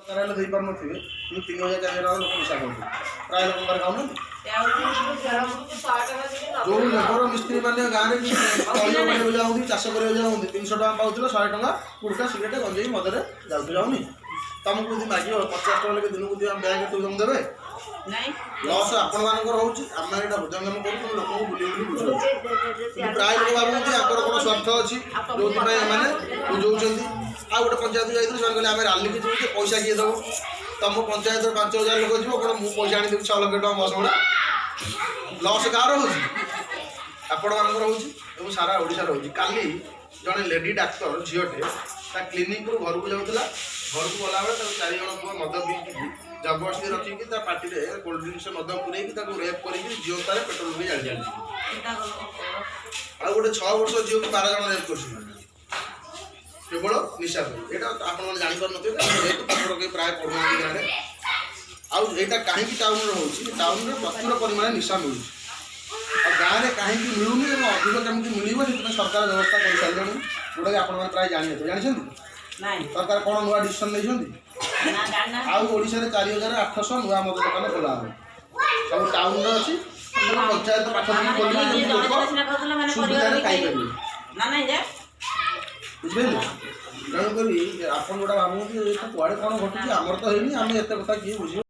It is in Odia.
ଦରକାର ହେଲେ ଦେଇପାରୁନଥିବେ, କିନ୍ତୁ 3000 4000 ଟଙ୍କା ଲୋକ ନିଶା ଖାଉଛନ୍ତି। ପ୍ରାୟ ଲୋକଙ୍କର ଖାଉନାହାନ୍ତି। ଯୋଉ ଲେବର ମିସ୍ତ୍ରୀ ମାନେ ଗାଁରେ ବି ତଳି କରିବାକୁ ଯାଉଛନ୍ତି, ଚାଷ କରିବାକୁ ଯାଉଛନ୍ତି, 300 ଟଙ୍କା ପାଉଥିଲେ, 100 ଟଙ୍କା ଗୁଟକା, ସିଗାରେଟ୍, ଗଞ୍ଜେଇ, ମଦରେ ଯାଉଛି, ଯାଉନି? ତମକୁ ଯଦି ମାଗିବ 50 ଟଙ୍କା ଲେଖେ ଦିନକୁ ଦିଅ, ବ୍ୟାଙ୍କରେ ତମକୁ ଦେବେ? ଲସ୍ ଆପଣମାନଙ୍କର ହେଉଛି। ଆମେ ଏଇଟା ହୃଦୟଙ୍ଗମ କରୁ, ତେଣୁ ଲୋକଙ୍କୁ ବୁଲି ବୁଲି ବୁଝାଉଛୁ। କିନ୍ତୁ ପ୍ରାୟ ଲୋକ ଭାବନ୍ତି ଆଙ୍କର କ'ଣ ସ୍ୱାର୍ଥ ଅଛି, ଯୋଉଥିପାଇଁ ଏମାନେ ବୁଝଉଛନ୍ତି। ଆଉ ଗୋଟେ ପଞ୍ଚାୟତ ଯାଇଥିଲୁ, ସେମାନେ କହିଲେ ଆମେ ରାଲିକି ଯିବୁ ଯେ ପଇସା କିଏ ଦେବ? ତମ ପଞ୍ଚାୟତର 5000 ଲୋକ ଯିବ, କ'ଣ ମୁଁ ପଇସା ଆଣିଦେବି 6 ଲକ୍ଷ ଟଙ୍କା ବସ୍ ଭଡ଼ା? ଲସ୍ କାହାର ହେଉଛି? ଆପଣମାନଙ୍କର ହେଉଛି ଏବଂ ସାରା ଓଡ଼ିଶାର ହେଉଛି। କାଲି ଜଣେ ଲେଡି ଡାକ୍ତର ଝିଅଟେ ତା କ୍ଲିନିକରୁ ଘରକୁ ଯାଉଥିଲା। ଘରକୁ ଗଲାବେଳେ ତାକୁ ଚାରି ଜଣ ପୁଅ ମଦ ପିଇକି ଜବରଦସ୍ତି ରଖିକି ତା ପାଟିରେ କୋଲ୍ଡ ଡ୍ରିଙ୍କସ୍, ମଦ ପୁରେଇକି ତାକୁ ରେପ୍ କରିକି ଜିଅନ୍ତାରେ ପେଟ୍ରୋଲ ପକେଇ ଜାଳି ଜାଳିଛି। ଆଉ ଗୋଟେ 6 ବର୍ଷ ଝିଅକୁ 12 ଜଣ ରେପ୍ କରିଛନ୍ତି କେବଳ ନିଶା ପାଇଁ। ଏଇଟା ଆପଣମାନେ ଜାଣିପାରୁନଥିବେ, କାରଣ ଯେହେତୁ ପାଠ କେହି ପ୍ରାୟ ପଢ଼ୁନାହାନ୍ତି ଗାଁରେ। ଆଉ ଏଇଟା କାହିଁକି ଟାଉନରେ ହେଉଛି? ଟାଉନରେ ପ୍ରଚୁର ପରିମାଣରେ ନିଶା ମିଳୁଛି ଆଉ ଗାଁରେ କାହିଁକି ମିଳୁନି ଏବଂ ଅଧିକ କେମିତି ମିଳିବ, ସେଥିପାଇଁ ସରକାର ବ୍ୟବସ୍ଥା କରିସାରିଲେଣି, ଯେଉଁଟାକି ଆପଣମାନେ ପ୍ରାୟ ଜାଣିନଥିବେ। ଜାଣିଛନ୍ତି? ସରକାର କ'ଣ ନୂଆ ଡିସିସନ୍ ନେଇଛନ୍ତି? ଆଉ ଓଡ଼ିଶାରେ 4800 ନୂଆ ମଦ ଦୋକାନ ଖୋଲା ହେବ। ସବୁ ଟାଉନରେ ଅଛି, ସବୁ ପଞ୍ଚାୟତ ପାଖାପାଖି ଖୋଲିବେ, ଯେମିତି ଲୋକ ସୁବିଧାରେ ଖାଇପାରିବେ। ବୁଝିପାରିଲେ? ତେଣୁକରି ଆପଣ ଯେଉଁଟା ଭାବୁଛନ୍ତି, ଏଇଟା କୁଆଡ଼େ କ'ଣ ଘଟୁଛି, ଆମର ତ ହେଇନି, ଆମେ ଏତେ କଥା କିଏ ବୁଝିବ?